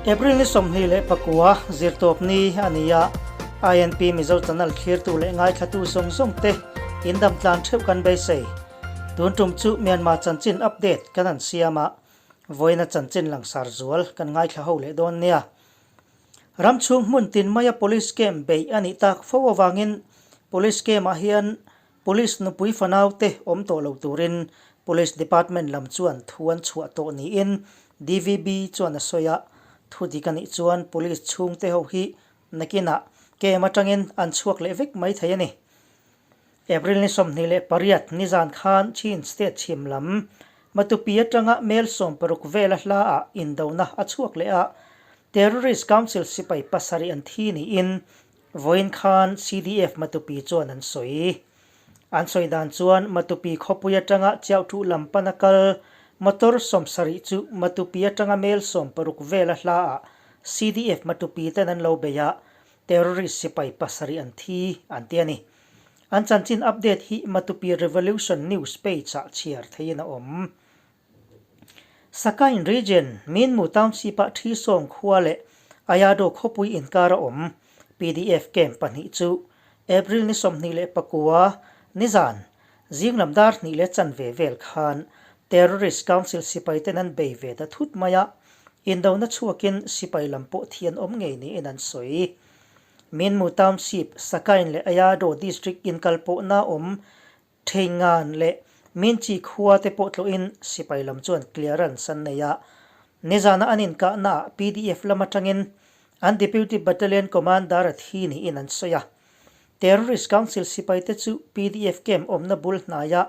April ni 29 zirtawpni a ni a, INP Mizo Channel thlirtu leh ngaithlatu zawng zawng te in dam tlan theuh kan beisei. Tun tum chu Myanmar chanchin update kan han siam a, vawiina chanchin langsar zual kan ngaithla ho leh dawn nia. Ram chhung hmun tin maia Police camp beih a nih tak fo avangin Police camp ah hian Police nupui fanaute awm tawh lo turin Police Department lam chuan thu an chhuah tawh niin DVB chuan a sawi a, thu dik a nih chuan Police chhungte ho hi nakinah camp atangin an chhuak leh vek mai thei a ni. April ni 28 nizan khan Chin State chhim lam Matupi atanga mel 60 vela hla ah indona a chhuak leh a, Terrorist Council sipai pasarih an thi niin Vawiin khan CDF Matupi chuan an sawi. An sawi dan chuan Matupi khawpui atanga Chiauhtuh lam pana kal motor 70 chu Matupi atanga mel 60 vela hla ah CDF Matupi ten an lo bei a, terrorist sipai pasarih an thi an ti a ni. An chanchin update hi Matupi Revolution news page ah chhiar theihin a awm. Sakain Region, Minmu Township-ah Thisawng khua leh Ayado khawpui inkar a awm. PDF camp pahnih chu April ni 29 nizan zinglam dar hnih leh chanve vel khan Terrorist Council sipai ten an bei ve ta thut mai a, indona chhuakin sipai lam pawh thi an awm ngei niin an sawi. Minmu Township, Sakain leh Ayado District inkalpawhna awm Theingan leh Minchi khua te pawh tlawhin sipai lam chuan clearance an nei a. Nizana an inkahnaah PDF lam atangin an Deputy Battalion Commander a thi niin an sawi a. Terrorist Council sipai te chu PDF camp awmna bul hnaiah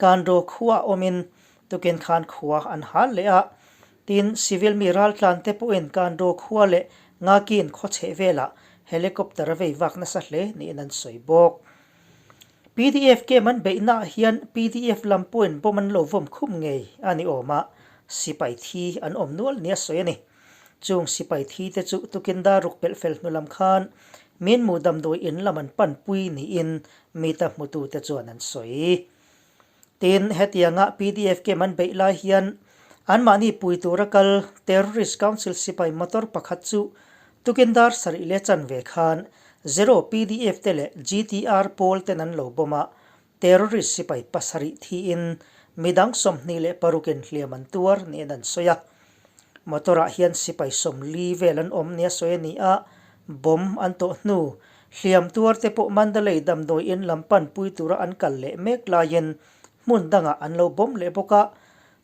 Kando khuaah awmin tukin khan khua an hal leh a. Tin, civil mi raltlan te pawhin Kando khua leh Ngakin khaw chheh velah helicopter a vei vak nasa hle niin an sawi bawk. Pdf camp an beihna ah hian pdf lam pawhin bomb an lo vawm khum ngei a ni awm a, sipai thi an awm nual nia sawi a ni. Chung sipai thi te chu tukin dar ruk pelh fel hnu lam khan Minmu damdawi in lam an panpui niin mita hmutu te chuan an sawi. Tin, hetianga pdf camp an beih lai hian anmahni pui tura kal Terrorist Council sipai motor pakhat chu tukin dar sarih leh chanve khan Zero pdf te leh GTR pawl ten an lo bawm a, terrorist sipai pasarih thiin midang 26 in hliam an tuar niin an sawi a. Motor ah hian sipai 40 vel an awm nia sawi a ni a, bomb an tawh hnu hliam tuar te pawh Mandalay damdawi in lam panpui tura an kal leh mek laiin hmun dangah an lo bomb leh bawk a,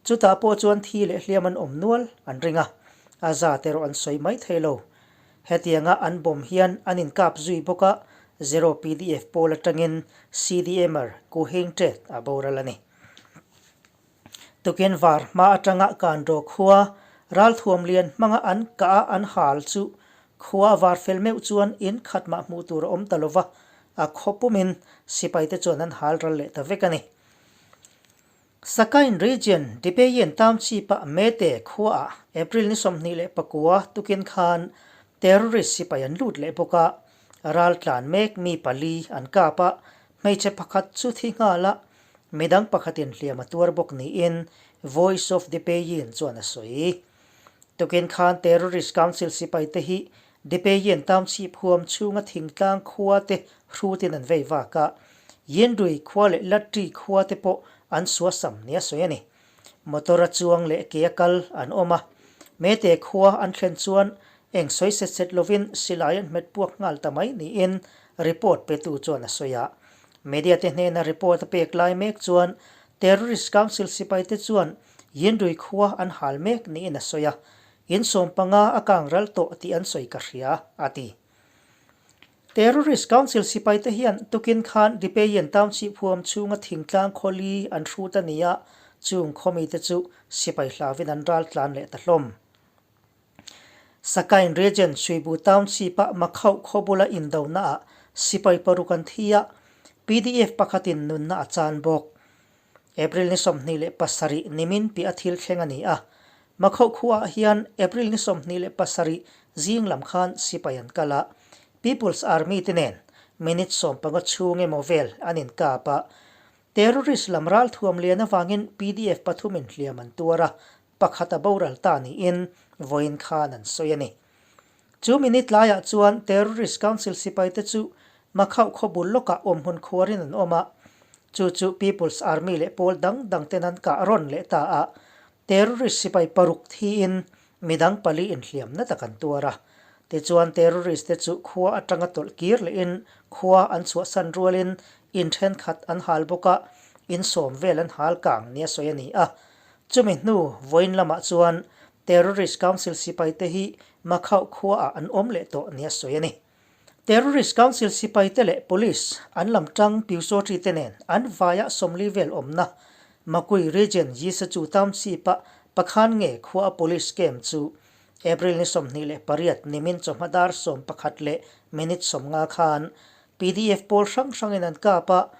chutah pawh chuan thi leh hliam an awm nual an ring a, a zat erawh an sawi mai thei lo. Hetianga an bomb hian an inkap zui bawk a, Zero pdf pawl atangin CDMer Ku Hing Tet a boral a ni. Tukin var hma atanga Kando khua ralthuam lian hmanga an kah a an hal chu khua a var fel meuh chuan in khat mah hmuh tur a awm ta lova, a khaw pumin sipaite chuan an hal ral leh ta vek a ni. Sakain Region, Dipeyin Township-a Mete khuaah April ni 29 tukin khan terrorist sipai an lut leh bawk a, raltlan mek mi pali an kap a, hmeichhe pakhat chu thi nghal a, Midang pakhatin hliam a tuar bawk niin Voice of Depayin chuan a sawi. Tukin khan Terrorist Council sipaite hi Depayin Township huam chhunga thingtlang khua te hrutin an vei vak a, Yindui khua leh Latri khua te pawh an suasam nia sawi a ni. Motor a chuang leh ke a kal an awm a, Mete khua an thlen chuan eng sawi set set lovin silai an hmet puak nghal ta mai niin report petu chuan a sawi a. Media te hnena report a pek lai mek chuan Terrorist Council sipai te chuan Yindui khua an hal mek niin a sawi a, in 15 a kang ral tawh tih an sawi ka hria, a ti. Terrorist Council sipai te hian tukin khan Dipeyen Township huam chhunga thingtlang khawli an hrut a ni a, chung khawmi te chu sipai hlavin an ral tlan leh ta hlawm. Sakain Region Suibu Township-a Makhauh khaw bula indonaah sipai paruk an thi a, PDF pakhatin nunna a chan bawk. April ni 27 nimin piah a thil thleng a ni a, Makhauh khuaah hian April ni 27 zing lam khan sipai an kal a, People's Army te nen minute 15 chhung emaw vel an inkap a, terrorist lam ralthuam lian avangin PDF pathumin hliam an tuar a. pakhat a boral ta niin vawiin khan an sawi a ni. Chu minute laiah chuan Terrorist Council sipaite chu Makhauh khaw bul lawkah awmhmun khuarin an awm a, chu chu People's Army leh pawl dang dangten an kah rawn leh ta a, Terrorist sipai paruk thiin midang pali inhliamna tak an tuar a. Tichuan terrorist te chu khua atanga tawlh kir lehin khua an chhuahsan rualin in thenkhat an hal bawk a, in sawm vel an hal kang nia sawi a ni a. Chumi hnu vawiin lamah chuan Terrorist Council sipai te hi Makhauh khuaah an awm leh tawh nia sawi a ni. Terrorist Council sipai te leh Police an lam tang Pyusawṭi te nen an vaia 40 vel awmna Makui Region Yisachu Township-a Pakhan nge khua a Police camp chu April ni 28 nimin chawhma dar 11 leh minute 50 khan PDF pawl hrang hrangin an kap a,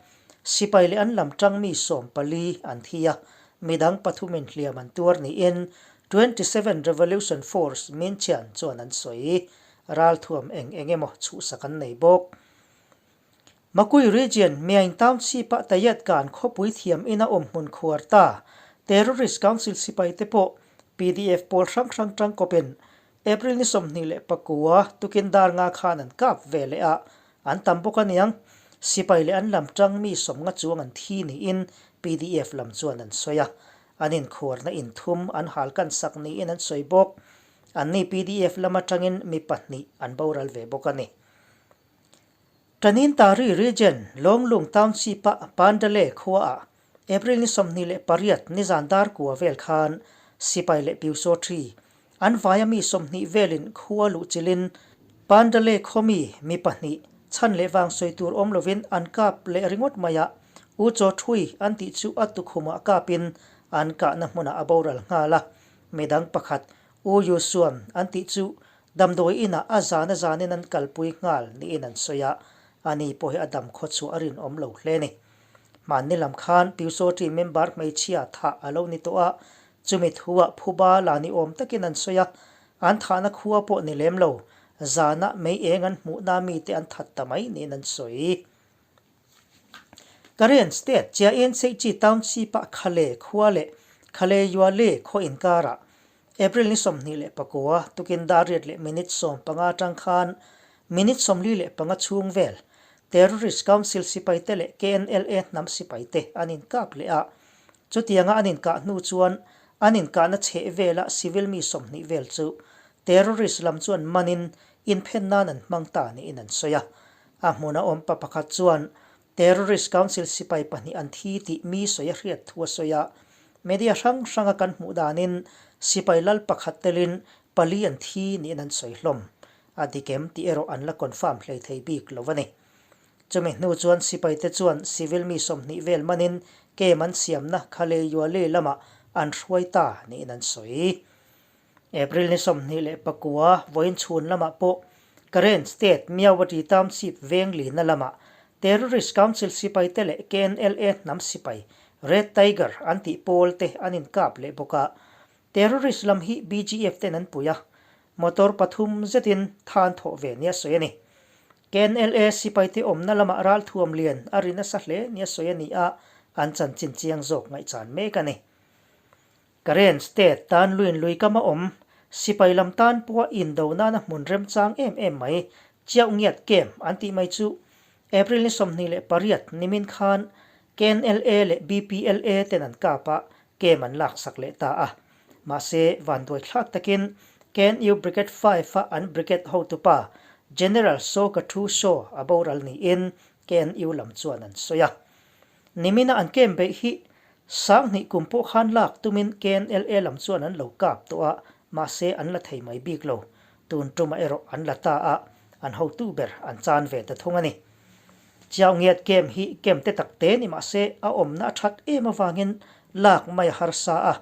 sipai leh an lam tang mi 14 an thi a, midang pathumin hliam an tuar niin 27 Revolution Force Minchian chuan an sawi. Ralthuam eng eng emaw chhuhsak an nei bawk. Makui Region, Myaing Township-a Tayat Kan khawpui thiam ina awm hmun khuar ta Terrorist Council sipai te pawh PDF pawl hrang hrang tangkawpin April ni 29 tukin dar nga khan an kap ve leh a, an tam bawk aniang. Sipai leh an lam tang mi 50 chuang an thi niin PDF lam chuan an sawi a, an inkhuarna inthum an halkan sak niin an sawi bawk. Anni pdf lam atangin mi pahnih an boral ve bawk a ni. Tanintari Region, Lawnglung Township-a Pandale khuaah April ni 28 nizan dar kua vel khan sipai leh Pyusawṭhi an vaia mi 20 velin khua luh chilin Pandale khaw mi mi pahnih chhan leh vang sawi tur awm lovin an kap leh ringawt mai a, U Chaw Thui an tih chu a tukhumah kapin an kahna hmunah a boral nghal a. Midang pakhat, U Yu Suan an tih chu damdawi inah a zan a zanin an kalpui nghal niin an sawi a, ani pawh hi a dam khaw chhuah a rinawm lo hle a ni. Hmanni lam khan Pyusawṭi member hmeichhia thah a lo ni tawh a, chumi thuah phuba la ni awm takin an sawi a, an thahna khua pawh ni lem lo, zanah mei eng an hmuhna mite an that ta mai niin an sawi. Karen State Chiaen Seichi Township-a Khale khua leh Khale Yuale khaw inkarah April ni 29 tukin dar riat leh minute 15 atang khan minute 45 chhung vel Terrorist Council sipaite leh KNLA hnam sipaite an inkap leh a. Chutianga an inkah hnu chuan an inkahna chheh vela civil mi 20 vel chu terrorist lam chuan manin inphen nan an hmang ta niin an sawi a. A hmuna awm pa pakhat chuan Terrorist Council sipai pahnih an thi tih mi sawi a hriat thu a sawi a, media hrang hranga kan hmuh danin sipai lal pakhat telin pali an thi niin an sawi hlawm. A dik em tih erawh an la confirm hlei thei bik lo a ni. Chumi hnu chuan sipaite chuan civil mi 20 vel manin camp an siamna Khale Yuale lamah an hruai ta niin an sawi. April ni 29 vawiin chhun lamah pawh Karen State Myawaddy Township veng lina lamah Terrorist Council sipaite leh KNLA hnam sipai Red Tiger an tih pawl te an inkap leh bawk a. Terrorist lam hi BGF ten an pui a, motor pathum zetin tha an thawh ve nia sawi a ni. KNLA sipaite awmna lamah ralthuam lian a ri nasa hle nia sawi a ni a, an chanchin chiang zawk ngaihchan mek a ni. Karen State tan luin lui kam a awm, sipai lam tan pawha indo nana hmun remchang em em mai, Chiauh Ngiat Camp an tih mai chu April ni 28 nimin khan KNLA leh BPLA ten an kap a, camp an laksak leh ta a. Mahse, vanduai thlak takin KNU Brigade 5 a an brigade hotupa General Saw Ka Thu Saw a boral niin KNU lam chuan an sawi a. Nimina an camp beih hi 2000 kum pawh khan lak tumin KNLA lam chuan an lo kap tawh a, mahse an la thei mai bik lo. Tun tumah erawh an la ta a, an hotu ber an chan ve ta thung a ni. Chiaungiat camp hi camp te tak te ni mahse a awmna a that em avangin lak mai a harsa a,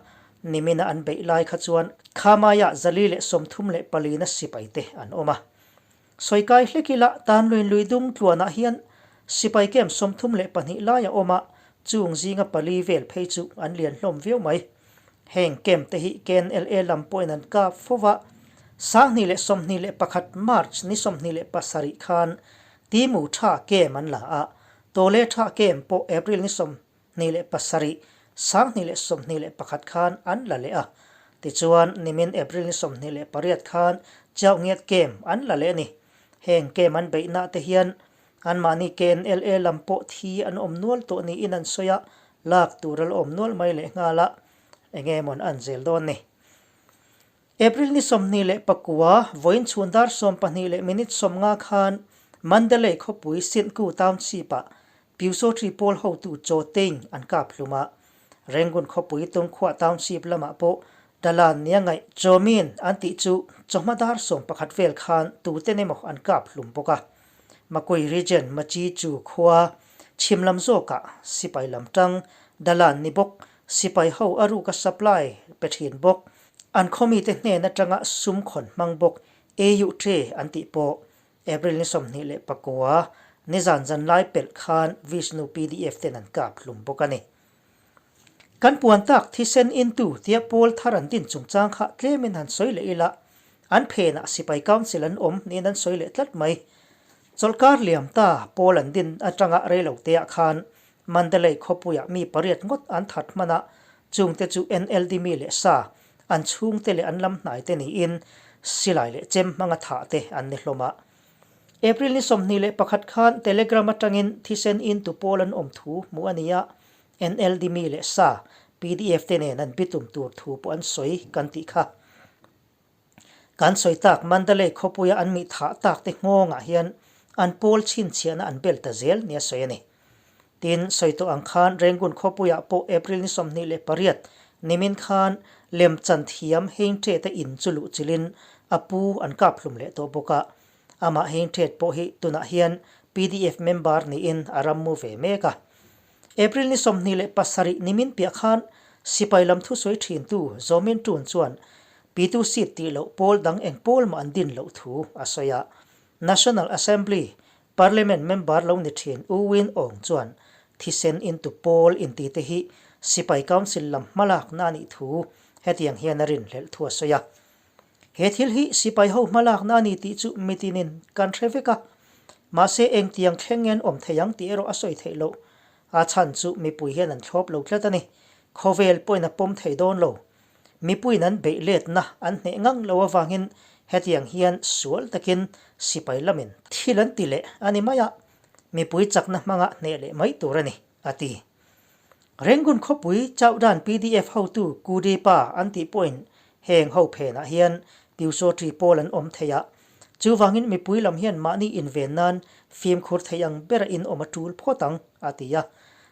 nimina an beih lai kha chuan Khamaiah 134 na sipai te an awm a. Sawikai hlek ila Tanluin lui dung tluanah hian sipai camp 32 lai a awm a, chung zinga pali vel phei chu an lian hlawm viau mai. Heng camp te hi KNLA lam pawhin an kap fo va, 2021 March ni 27 khan Timu Tha camp an la a, Tawle Tha camp pawh April ni 27, 2021 khan an la leh a. Tichuan, nimin April ni 28 khan Chiaungiat camp an la leh a ni. Heng camp an beihna te hian anmahni KNLA lam pawh thi an awm nual tawh niin an sawi a, lak tur a la awm nual mai lehnghal a, enge mawn an zel dawn ni. April ni 29, vawiin chhun dar 12 leh minute 50 khan Mandalay khawpui Sintku Township-ah Pyusawṭi pawl hotu Chaw Teing an kap hlum a. Rangoon khawpui Tungkhuah Township lamah pawh Dalan nia ngaih Chaw Min an tih chu chawhma dar 11 vel khan tuten emaw an kap hlum bawk a. Makui Region Machi Chu khua chhim lam zawkah sipai lam tang Dalan ni bawk sipai ho a ruka supply pe thin bawk. An khawmite hnen atanga sum khawn hmang bawk AU Tre an tih pawh April ni 29 nizan zan lai pelh khan Vishnu pdf ten an kap hlum bawk a ni. Kan puan tak thisen intu tia pawl thar an din chungchang kha tlemin han sawi leh ila, an phenah sipai council an awm niin an sawi leh tlat mai. Chawlhkar liam ta pawl an din atanga reiloteah khan Mandalay khawpuiah mi pariat ngawt an that hman a, chungte chu NLD mi leh sa, an chhungte leh an lam hnaite niin silai leh chem hmanga thah te an ni hlawm a. April ni 21 khan Telegram atangin thisen in tu pawl an awm thu hmuh a ni a, NLD mi leh sa, pdf te nen an bitum tur thu pawh an sawi kan tih kha. Kan sawi tak Mandalay khawpuia an mi thah tak te nghawngah hian an pawl chhinchhiahna an bel ta zel nia sawi a ni. Tin, sawi tawh ang khan Rangoon khawpuiah pawh April ni 28 nimin khan lemchan thiam Heinṭe-te in chu luh chilhin a pu an kap hlum leh tawh bawk a. Amah Heinṭet pawh hi tunah hian pdf member niin a rammu ve mek a. April ni 27 nimin piah khan sipai lam thusawi thintu Zomin Tun chuan Pitu seat tih loh pawl dang eng pawl mah an din loh thu a sawi a. National Assembly Parliament member lo ni thin U Win Aung chuan thisen intu pawl inti te hi sipai council lam hmalakna a nih thu hetiang hian a rinhlelh thu a sawi a. He thil hi sipai ho hmalakna a ni tih chu mitinin kan hre vek a, mahse engtiang thleng nge an awm thei ang tih erawh a sawi theih loh. A chhan chu mipui hian an thlawp lo tlat a ni. Khawvel pawhin a pawm thei dawn lo. Mipuiin an beih letna an hneh ngang lo avangin hetiang hian sual takin sipai lamin thil an ti leh a ni mai a, mipui chakna hmanga hneh leh mai tur a ni, a ti. Rangoon khawpui Chaudan pdf hotu Kudepa an tih pawhin heng ho phenah hian Pyusawṭi pawl an awm thei a, chuvangin mipui lam hian mahni inven nan fimkhur thei ang bera in awm a tul phawt ang, a ti a.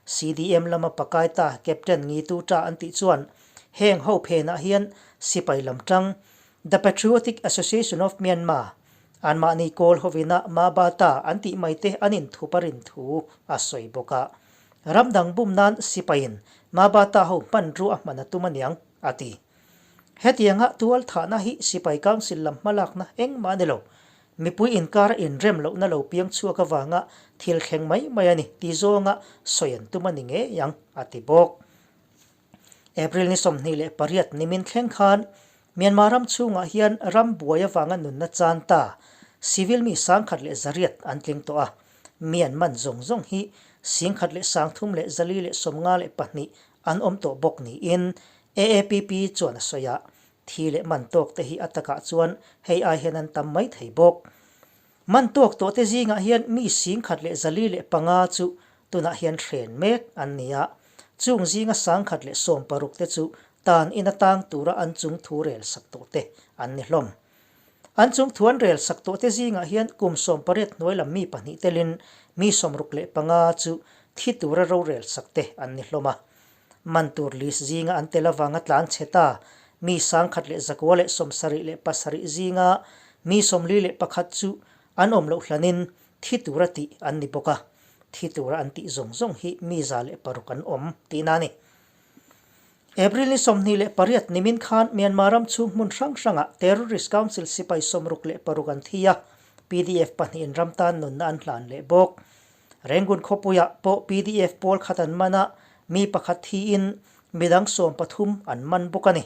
CDM lama pakai ta Captain Ngitu Ta an tih chuan heng ho phenah hian sipai lam tang The Patriotic Association of Myanmar anmahni kawl hovina Ma Ba Ta an tih mai te an inthup a rin thu a sawi bawk a. Ram dang bum nan sipaiin Mabata ho hmanrua a hman a tum aniang, a ti. Hetianga tual thahna hi sipai council lam hmalakna engmah a ni lo. Mipui inkara inrem lohna lo piang chhuak avanga thil thleng mai mai a ni ti zawnga sawi an tum a ni ngei ang, a ti bawk. April ni 28 nimin thleng khan Myanmar ram chhungah hian ram buai avanga nunna chan ta civil mi 1100 an tling tawh a, mi an man zawng zawng hi 13,452 an awm tawh bawk niin AAPP chuan a sawi a, thi leh man tawk te hi a takah chuan hei ai hian an tam mai thei bawk. Man tawk tawh te zingah hian mi 1105 chu tunah hian hren mek an ni a, chung zinga 116 te chu tan ina tang tura an chung thu rel sak tawh te an ni hlawm. An chung thu an rel sak tawh te zingah hian kum 18 hnuai lam mi pahnih telin mi 65 chu thi tura rorel sak te an ni hlawm a. Man tur list zinga an tel avanga tlan chhe ta mi 1177 zinga mi 41 chu an awm loh hlanin thi tura tih an ni bawk a, thi tura an tih zawng zawng hi mi 106 an awm tihna a ni. April ni 28 nimin khan Myanmar ram chhung hmun hrang hrangah Terrorist Council sipai 66 an thi a, pdf pahnihin ram tan nunna an hlan leh bawk. Rangoon khawpuiah pawh pdf pawl khat an man a, mi pakhat thiin midang 13 an man bawk a ni.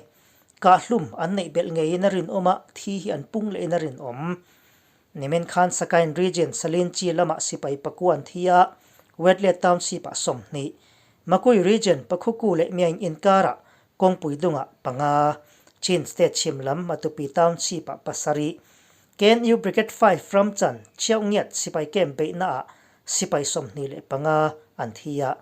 Kahhlum an neih belh ngeiin a rinawm a, thi hi an pung lehin a rinawm. Nimin khan Sakain Region Salinchi lamah sipai pakua an thi a, Wetlet Township-ah 20, Makui Region Pakhuku leh Myaing inkarah kawngpui dungah panga, Chin State chhim lam Matupi Township-ah pasarih, KNU Brigade 5 Ramchan Chiaungiat sipai camp beihnaah sipai 25 an thi a,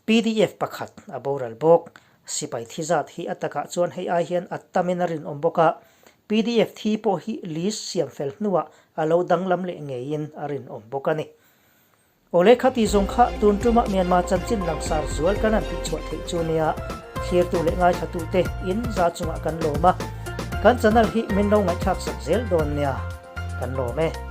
PDF pakhat a boral bawk. Sipai thi zat hi a takah chuan hei ai hian a tamin a rinawm bawk a, PDF thi pawh hi list siam fel hnuah a lo danglam leh ngeiin a rinawm bawk a ni. Awle khati zawng kha tun tumah Myanmar chanchin langsar zual kan han tihchhuah theih chu nia, thlirtu leh ngaithlatute in za chungah kan lawm a, kan channel hi min lo ngaihthlak sak zel dawn nia, kan lawm e.